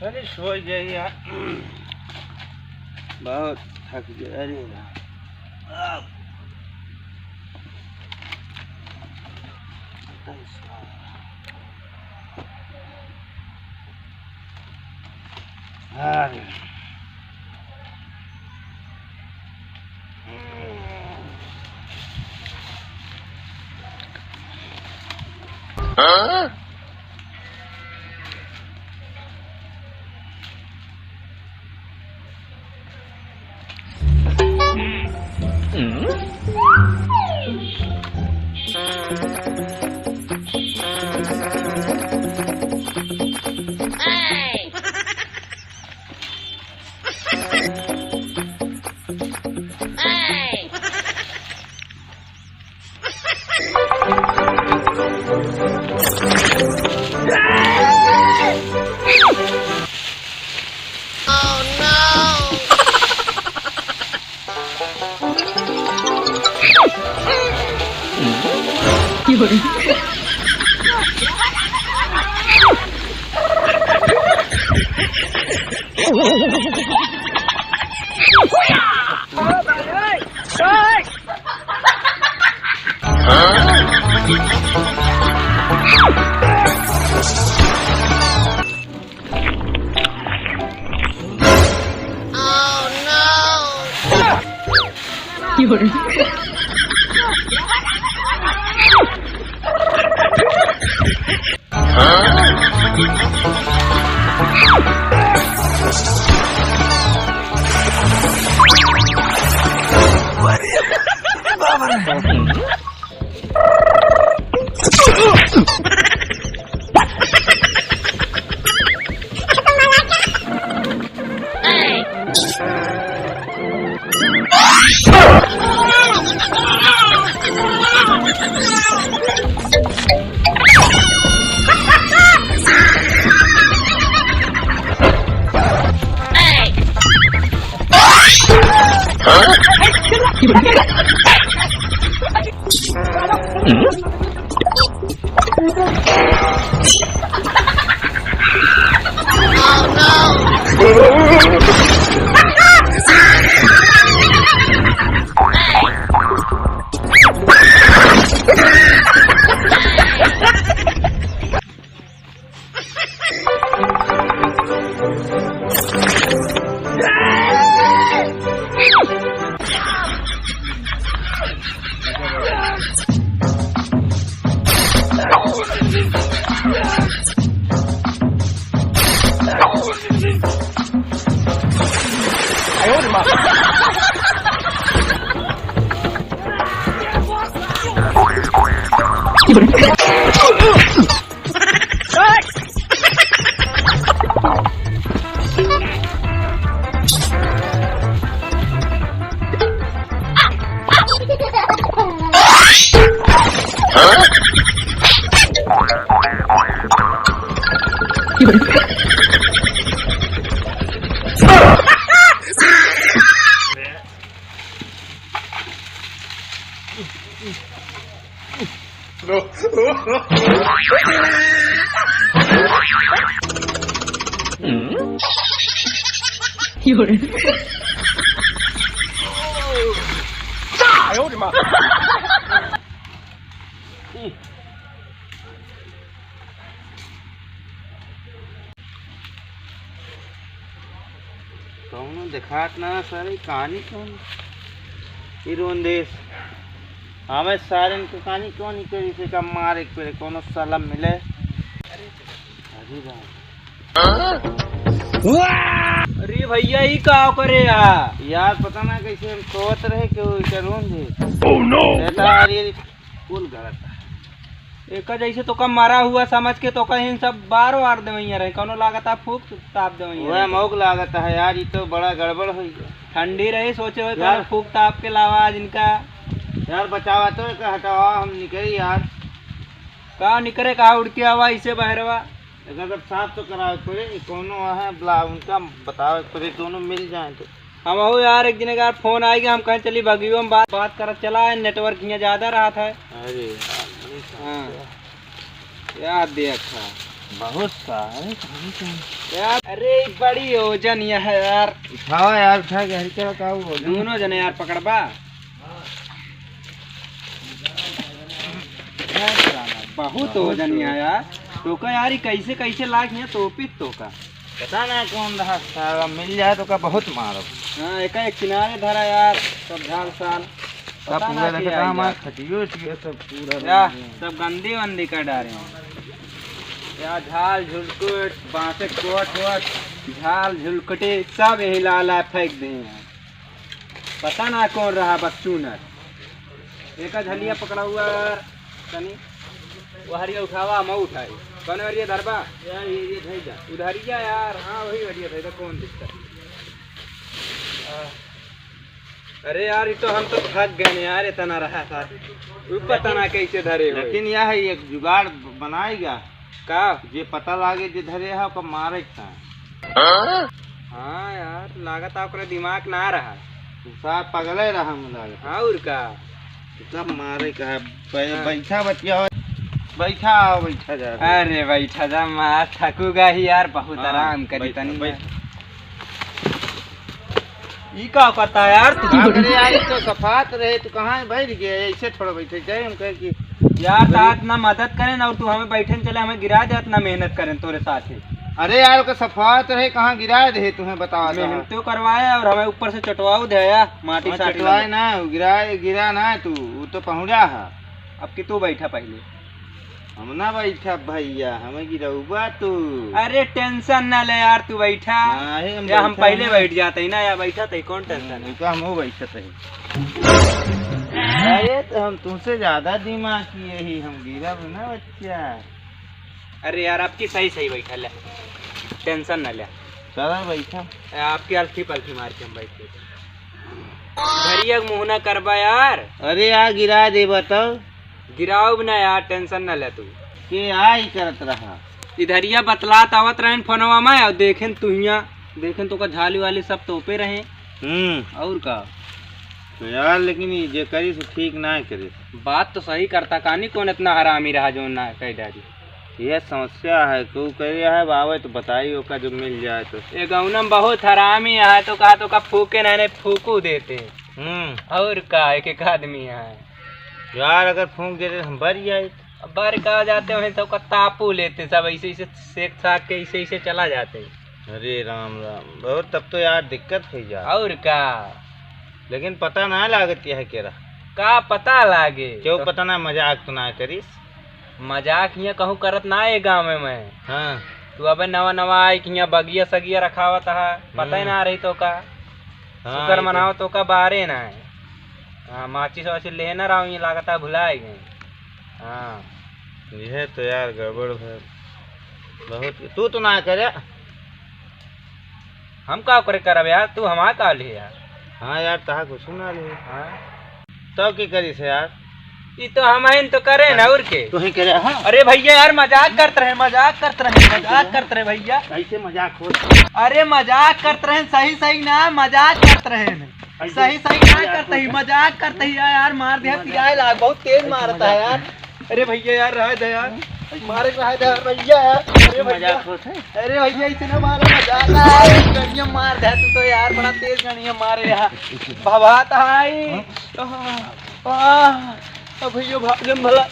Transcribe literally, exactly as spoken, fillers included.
अरे सो जाइए यार, बहुत थक गया। अरे राम। अरे। कौनो देखात ना सारे, कहानी कौन? ई रोन देश। हमें सारे इनको कहानी क्यों नहीं करी से का मार एक पेरे, कौनो साला मिले। अरे राम। अरे भैया, ई का करे यार? यार, पता ना कैसे हम सोवत रहे कि वो इधर रोन दे। Oh no! कहता, "अरे, कुल गलत है।" एका जैसे तोका मरा हुआ समझ के तोका इन सब बार वार देवैया रहे, कौनो लागत है फूक ताप देवैया वह रहे। मौक लागत है यार, ई तो बड़ा गड़बड़ हो गया। ठंडी रही, सोचे हुए यार। कौनो फूक ताप के लावा आज इनका। यार, बचावा तो, एका हटावा, हम निकली यार। का निकरे, कहा उड़ के आवा इसे बहरवा। एकर सब साफ तो करावे के पड़े, ई कौनो है ब्ला-, उनका बतावे के पड़े, दोनों मिल जाए तो। हम हो यार, एक दिन एक यार फोन आइ गया, हम कहें चली बगियो में बात, बात करत चला है, network हियाँ ज्यादा रहत है। अरे यार, बड़ी हाँ। समस्या। यार देखा। बहुत सारे, बहुत सारे। यार, अरे, बड़ी ओजन यह है यार। उठाओ यार, उठा के हल्का का वो वजन। दोनों जने यार पकड़बा। बहुत ओजन यह है यार। तोका यार, ई कैसे, कैसे लाग है तोपित तोका। पता ना कौन रहा साला, मिल जाए तो का बहुत मारब। हाँ, एका एक किनारे धरा यार, सब झाल साल। सब पता पूरा ना देखे क्या तो हमार आइया। खटियो उटियो सब पूरा या, बन गया। सब गंदी वंदी कर डारे हो। या झाल झुलकुट, बांसे कोट वोट, झाल झुलकुटे सब यही ला ला फेंक दे हैं। पता ना कौन रहा बकचूनर। एका झलिया पकड़ा हुआ यार, तनी। वो हरिया उठावा, हम उठाई। कौन हरिया धरबा? यार, ये, ये धई जा। उधरिया यार, हाँ, वही हरिया धई जा, कौन दिक्कत? आ, अरे यार, ये तो हम तो थक गए यार, इतना रहा था। ऊ पता ना कैसे धरे हो। लेकिन यह है, एक जुगाड़ ब-, बनाएगा। का? जे पता लागे जे धरे है, ओकर मारे के चाहे। हाँ यार, लागत है ओकरे दिमाग ना रहा। उ सार पगले रहा, मुझे लागत। हाँ, और का? कब मारे का है? बै-, हाँ। बैठा बतिया, बैठा आओ, बैठा जा। अरे बैठा जा, मार थकूगा ही यार, बहुत हाँ, आराम करी बैठ, तनी बैठ। ना। ई का करता है यार तू? का करे यार, ई तो सफात रहे, तू कहाँ बैठ गए? ऐसे थोड़ा बैठे जाए, हम कहे कि यार, तात ना मदद करें ना, और तू हमें बैठे न चले, हमें गिरा दे, इतना मेहनत करें तोरे साथ ही। अरे यार, ओके सफात रहे, कहाँ गिरा दे, तुम्हें बतावा था। मेहनत तो करवाए और हमें ऊपर से चटवाऊ दे यार, माटी हाँ, साटी चटवाए लगा। ना, गिरा, गिरा ना तू, वो तो पहुँचा है। अब कि तू बैठा पहले। हम ना बैठा भैया, हमें गिरौबा तू। अरे tension ना ले यार, तू बैठा। नहीं, हम या हम बैठा पहले नहीं। बैठ जाते ही ना, या बैठा थे, कौन tension हम्म, है? तो हम वो बैठा थे। अरे तो हम तुमसे ज्यादा दिमाग किए ही, हम गिरब ना बच्चा। अरे यार, आपकी सही सही बैठा ले, tension ना ले। चला बैठा। ए, आपकी अल्फी पल्फी मार के हम बैठ गए। घरिया के मुँह ना करबा यार। अरे यार, गिरा देबा तब। गिराउब ना यार, tension ना ले तू। के आई करत रहा। इधरिया बतलात आवत रहेन फोनवा में, और देखेन तुहिया, देखेन तोका झाली वाली सब तोपे रहे। हम्म। और का? तो यार, लेकिन ये जे करी सो ठीक ना करे। बात तो सही करता, कानी कौन इतना हरामी रहा जो ना कह डारी। ये समस्या है, तू कह रहा है बाबा तो बताई ओका जो मिल जाए तो। ये गौनम बहुत हरामी है, तो कहा तो का फूके ना, नहीं फूकू देते। हम्म। और का, एक एक आदमी है। यार, अगर फूंक देते तो हम बर जाए। अब बर का जाते हैं तो का तापू लेते सब, ऐसे ऐसे सेक साक के ऐसे ऐसे चला जाते। अरे राम राम, बहुत तब तो यार दिक्कत हो जा। और का? लेकिन पता ना लागत यह केरा। का पता लागे? क्यों तो पता ना, मजाक तो ना करिस। मजाक हियाँ कहूँ करत ना है गाँव में। हाँ। तू अबे नवा नवा आई कि हियाँ बगिया सगिया रखावत हा, पता ही हम्म। ना रही तो का। हाँ, शुक्र ये तो मनाओ तो का बारे ना है। हाँ, माचिस वाचिस लेना रहा, ये लागत है भुलाए गए। हाँ। यह तो यार गड़बड़ है बहुत। तू तो ना करे। हम का करे करब यार, तू हमार का ले यार? हाँ यार, तहा कुछ ना ले। हाँ। तो की करी से यार? ई तो हम हैं तो करे ना, और के? तू ही करे, हाँ। अरे भैया यार, मजाक करत रहे, मजाक करत रहे, मजाक करत रहे भैया। कैसे मजाक हो? अरे मजाक करत रहे, सही सही ना, मजाक करत रहे। कैसे? सही सही ना मजाक करत ही, होता? मजाक करत ही यार, मार दे, मजाक। पिराए लाग, बहुत तेज कैसे मारता है मजाक यार। है? अरे भैया यार, रह दे यार। मारे रह दे यार भैया यार। अरे भैया। मजाक होत है? अरे भैया, इसे ना मारो, मजाक है। गड़िया मार दे तू तो यार, बड़ा तेज गड़िया मारे यार। भभात आई। हाँ? आह, आह, अब भैया भाजम भला।